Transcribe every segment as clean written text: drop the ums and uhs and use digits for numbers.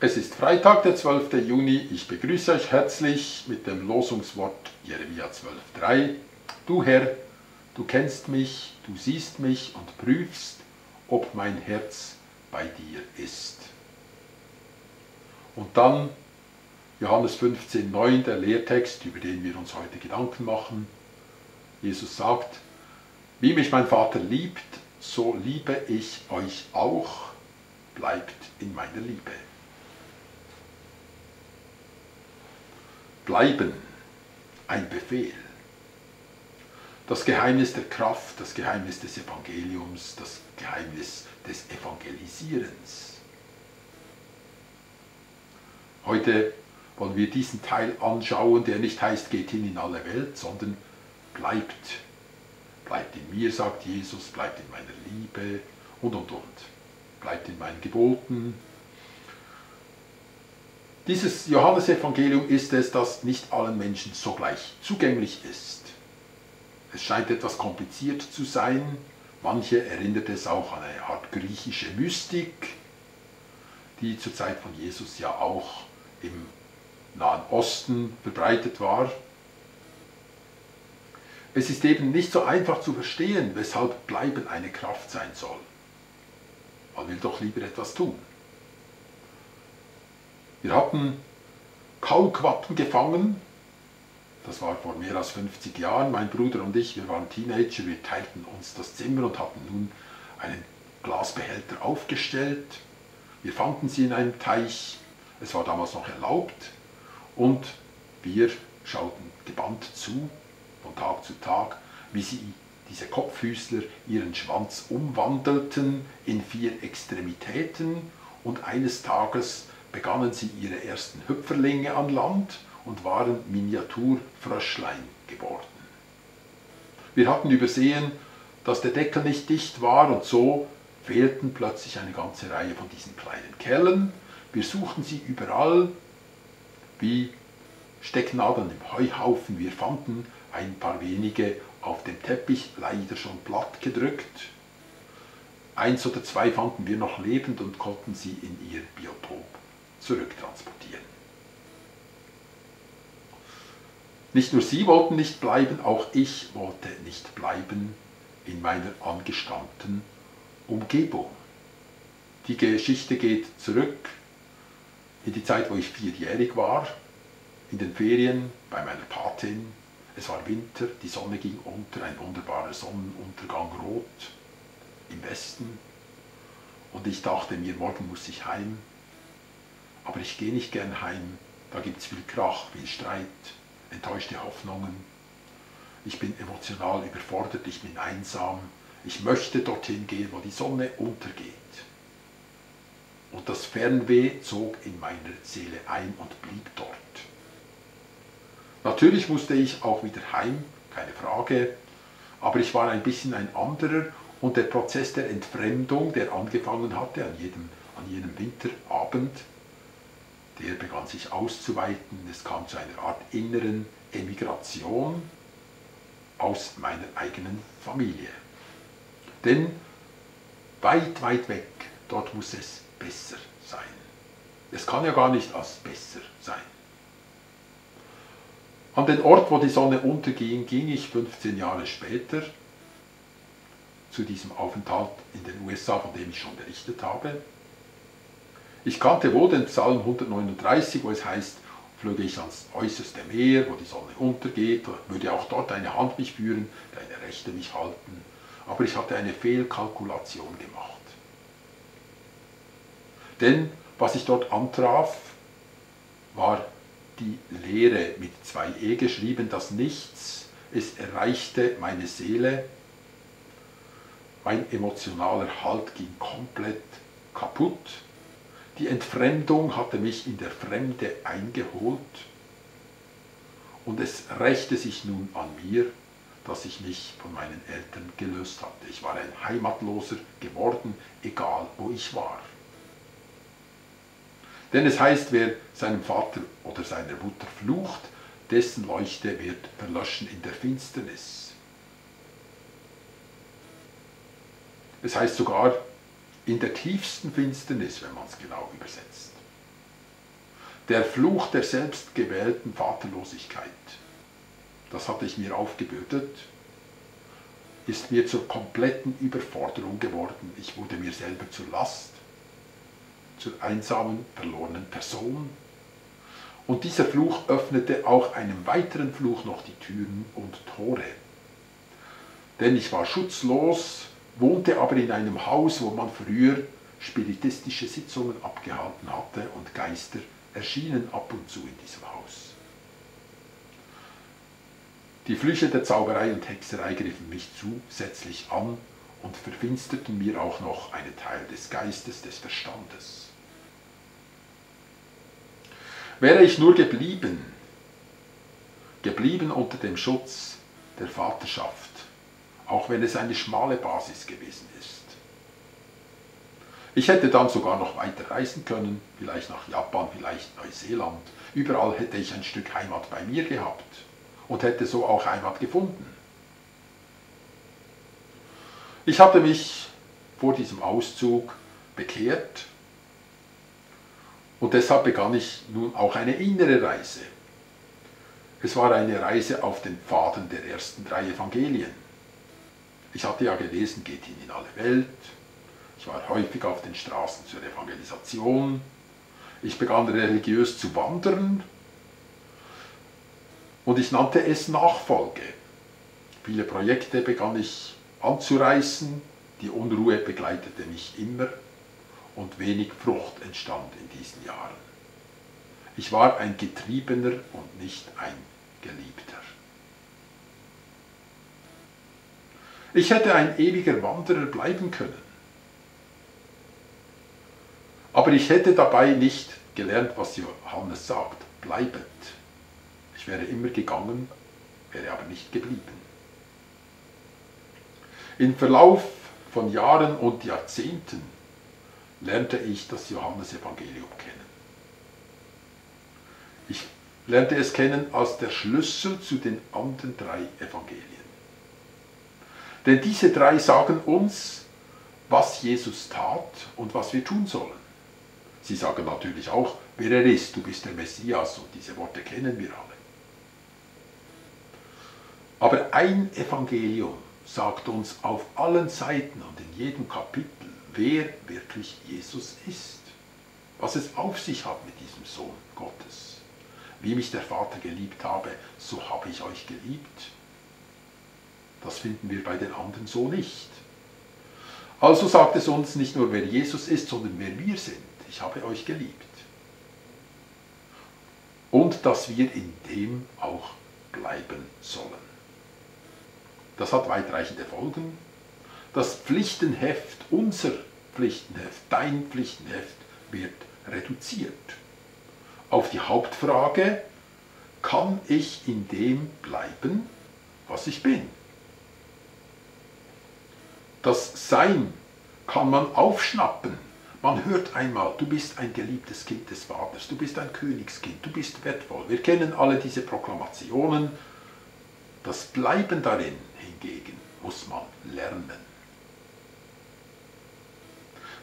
Es ist Freitag, der 12. Juni. Ich begrüße euch herzlich mit dem Losungswort Jeremia 12,3. Du Herr, du kennst mich, du siehst mich und prüfst, ob mein Herz bei dir ist. Und dann Johannes 15,9, der Lehrtext, über den wir uns heute Gedanken machen. Jesus sagt, wie mich mein Vater liebt, so liebe ich euch auch, bleibt in meiner Liebe. Bleiben, ein Befehl. Das Geheimnis der Kraft, das Geheimnis des Evangeliums, das Geheimnis des Evangelisierens. Heute wollen wir diesen Teil anschauen, der nicht heißt, geht hin in alle Welt, sondern bleibt. Bleibt in mir, sagt Jesus, bleibt in meiner Liebe und. Bleibt in meinen Geboten. Dieses Johannesevangelium ist es, das nicht allen Menschen sogleich zugänglich ist. Es scheint etwas kompliziert zu sein. Manche erinnert es auch an eine Art griechische Mystik, die zur Zeit von Jesus ja auch im Nahen Osten verbreitet war. Es ist eben nicht so einfach zu verstehen, weshalb Bleiben eine Kraft sein soll. Man will doch lieber etwas tun. Wir hatten Kaulquappen gefangen. Das war vor mehr als 50 Jahren. Mein Bruder und ich, wir waren Teenager, wir teilten uns das Zimmer und hatten nun einen Glasbehälter aufgestellt. Wir fanden sie in einem Teich. Es war damals noch erlaubt. Und wir schauten gebannt zu, von Tag zu Tag, wie sie, diese Kopffüßler, ihren Schwanz umwandelten in 4 Extremitäten. Und eines Tages begannen sie ihre ersten Hüpferlinge an Land und waren Miniaturfröschlein geworden. Wir hatten übersehen, dass der Deckel nicht dicht war und so fehlten plötzlich eine ganze Reihe von diesen kleinen Kerlen. Wir suchten sie überall wie Stecknadeln im Heuhaufen. Wir fanden ein paar wenige auf dem Teppich, leider schon platt gedrückt. 1 oder 2 fanden wir noch lebend und konnten sie in ihr Biotop zurücktransportieren. Nicht nur sie wollten nicht bleiben, auch ich wollte nicht bleiben in meiner angestammten Umgebung. Die Geschichte geht zurück in die Zeit, wo ich 4-jährig war, in den Ferien bei meiner Patin. Es war Winter, die Sonne ging unter, ein wunderbarer Sonnenuntergang rot im Westen. Und ich dachte mir, morgen muss ich heim. Aber ich gehe nicht gern heim, da gibt es viel Krach, viel Streit, enttäuschte Hoffnungen. Ich bin emotional überfordert, ich bin einsam. Ich möchte dorthin gehen, wo die Sonne untergeht. Und das Fernweh zog in meiner Seele ein und blieb dort. Natürlich musste ich auch wieder heim, keine Frage, aber ich war ein bisschen ein anderer und der Prozess der Entfremdung, der angefangen hatte an jenem Winterabend, der begann sich auszuweiten. Es kam zu einer Art inneren Emigration aus meiner eigenen Familie. Denn weit, weit weg, dort muss es besser sein. Es kann ja gar nicht als besser sein. An den Ort, wo die Sonne unterging, ging ich 15 Jahre später zu diesem Aufenthalt in den USA, von dem ich schon berichtet habe. Ich kannte wohl den Psalm 139, wo es heißt, flöge ich ans äußerste Meer, wo die Sonne untergeht, würde auch dort eine Hand mich führen, deine Rechte mich halten. Aber ich hatte eine Fehlkalkulation gemacht. Denn was ich dort antraf, war die Lehre mit 2 geschrieben, das Nichts. Es erreichte meine Seele. Mein emotionaler Halt ging komplett kaputt. Die Entfremdung hatte mich in der Fremde eingeholt und es rächte sich nun an mir, dass ich mich von meinen Eltern gelöst hatte. Ich war ein Heimatloser geworden, egal wo ich war. Denn es heißt, wer seinem Vater oder seiner Mutter flucht, dessen Leuchte wird verlöschen in der Finsternis. Es heißt sogar, in der tiefsten Finsternis, wenn man es genau übersetzt. Der Fluch der selbstgewählten Vaterlosigkeit, das hatte ich mir aufgebürdet, ist mir zur kompletten Überforderung geworden. Ich wurde mir selber zur Last, zur einsamen, verlorenen Person. Und dieser Fluch öffnete auch einem weiteren Fluch noch die Türen und Tore. Denn ich war schutzlos, wohnte aber in einem Haus, wo man früher spiritistische Sitzungen abgehalten hatte und Geister erschienen ab und zu in diesem Haus. Die Flüche der Zauberei und Hexerei griffen mich zusätzlich an und verfinsterten mir auch noch einen Teil des Geistes, des Verstandes. Wäre ich nur geblieben unter dem Schutz der Vaterschaft, auch wenn es eine schmale Basis gewesen ist. Ich hätte dann sogar noch weiter reisen können, vielleicht nach Japan, vielleicht Neuseeland. Überall hätte ich ein Stück Heimat bei mir gehabt und hätte so auch Heimat gefunden. Ich hatte mich vor diesem Auszug bekehrt und deshalb begann ich nun auch eine innere Reise. Es war eine Reise auf den Pfaden der ersten 3 Evangelien. Ich hatte ja gelesen, geht hin in alle Welt. Ich war häufig auf den Straßen zur Evangelisation. Ich begann religiös zu wandern und ich nannte es Nachfolge. Viele Projekte begann ich anzureißen, die Unruhe begleitete mich immer und wenig Frucht entstand in diesen Jahren. Ich war ein Getriebener und nicht ein Geliebter. Ich hätte ein ewiger Wanderer bleiben können. Aber ich hätte dabei nicht gelernt, was Johannes sagt, bleibet. Ich wäre immer gegangen, wäre aber nicht geblieben. Im Verlauf von Jahren und Jahrzehnten lernte ich das Johannesevangelium kennen. Ich lernte es kennen als der Schlüssel zu den anderen 3 Evangelien. Denn diese 3 sagen uns, was Jesus tat und was wir tun sollen. Sie sagen natürlich auch, wer er ist, du bist der Messias, und diese Worte kennen wir alle. Aber ein Evangelium sagt uns auf allen Seiten und in jedem Kapitel, wer wirklich Jesus ist, was es auf sich hat mit diesem Sohn Gottes. Wie mich der Vater geliebt habe, so habe ich euch geliebt. Das finden wir bei den anderen so nicht. Also sagt es uns nicht nur, wer Jesus ist, sondern wer wir sind. Ich habe euch geliebt. Und dass wir in dem auch bleiben sollen. Das hat weitreichende Folgen. Das Pflichtenheft, unser Pflichtenheft, dein Pflichtenheft wird reduziert auf die Hauptfrage, kann ich in dem bleiben, was ich bin? Das Sein kann man aufschnappen. Man hört einmal, du bist ein geliebtes Kind des Vaters, du bist ein Königskind, du bist wertvoll. Wir kennen alle diese Proklamationen. Das Bleiben darin hingegen muss man lernen.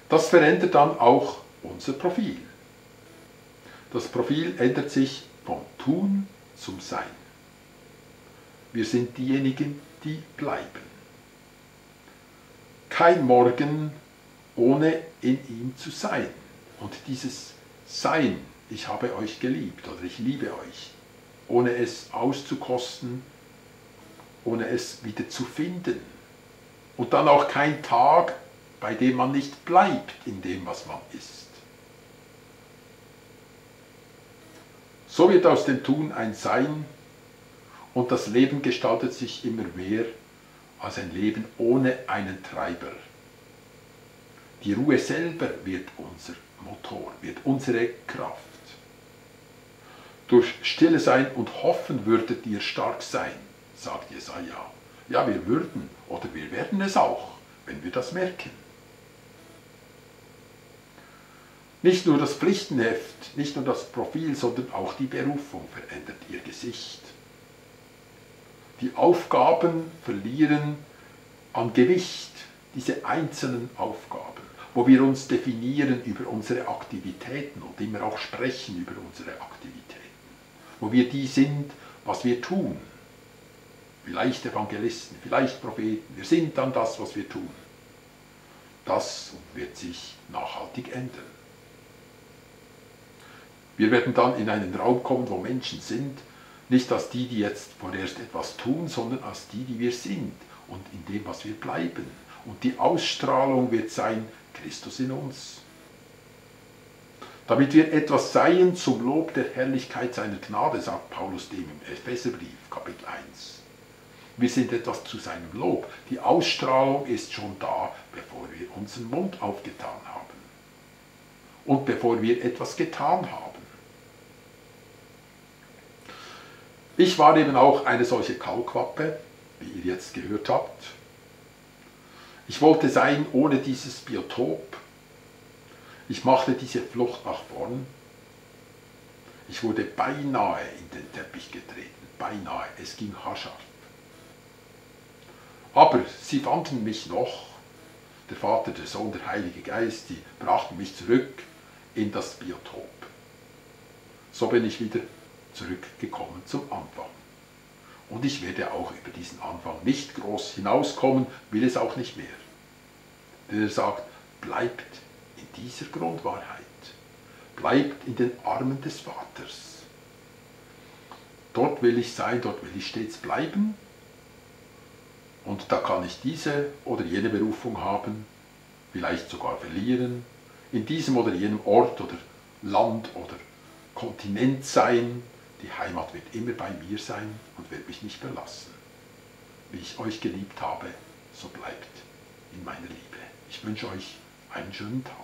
Das verändert dann auch unser Profil. Das Profil ändert sich vom Tun zum Sein. Wir sind diejenigen, die bleiben. Kein Morgen ohne in ihm zu sein. Und dieses Sein, ich habe euch geliebt oder ich liebe euch, ohne es auszukosten, ohne es wieder zu finden. Und dann auch kein Tag, bei dem man nicht bleibt in dem, was man ist. So wird aus dem Tun ein Sein und das Leben gestaltet sich immer mehr als ein Leben ohne einen Treiber. Die Ruhe selber wird unser Motor, wird unsere Kraft. Durch Stille sein und hoffen würdet ihr stark sein, sagt Jesaja. Ja, wir würden oder wir werden es auch, wenn wir das merken. Nicht nur das Pflichtenheft, nicht nur das Profil, sondern auch die Berufung verändert ihr Gesicht. Die Aufgaben verlieren an Gewicht, diese einzelnen Aufgaben. wo wir uns definieren über unsere Aktivitäten und immer auch sprechen über unsere Aktivitäten, wo wir die sind, was wir tun. Vielleicht Evangelisten, vielleicht Propheten, wir sind dann das, was wir tun. Das wird sich nachhaltig ändern. Wir werden dann in einen Raum kommen, wo Menschen sind, nicht als die, die jetzt vorerst etwas tun, sondern als die, die wir sind und in dem, was wir bleiben. Und die Ausstrahlung wird sein, Christus in uns. Damit wir etwas seien zum Lob der Herrlichkeit seiner Gnade, sagt Paulus dem im Epheserbrief, Kapitel 1. Wir sind etwas zu seinem Lob. Die Ausstrahlung ist schon da, bevor wir unseren Mund aufgetan haben. Und bevor wir etwas getan haben. Ich war eben auch eine solche Kaulquappe, wie ihr jetzt gehört habt. Ich wollte sein ohne dieses Biotop. Ich machte diese Flucht nach vorn. Ich wurde beinahe in den Teppich getreten, beinahe, es ging haarscharf. Aber sie fanden mich noch, der Vater, der Sohn, der Heilige Geist, die brachten mich zurück in das Biotop. So bin ich wieder zurückgekommen zum Anfang. Und ich werde auch über diesen Anfang nicht groß hinauskommen, will es auch nicht mehr. Denn er sagt, bleibt in dieser Grundwahrheit, bleibt in den Armen des Vaters. Dort will ich sein, dort will ich stets bleiben. Und da kann ich diese oder jene Berufung haben, vielleicht sogar verlieren, in diesem oder jenem Ort oder Land oder Kontinent sein. Die Heimat wird immer bei mir sein und wird mich nicht verlassen. Wie ich euch geliebt habe, so bleibt in meiner Liebe. Ich wünsche euch einen schönen Tag.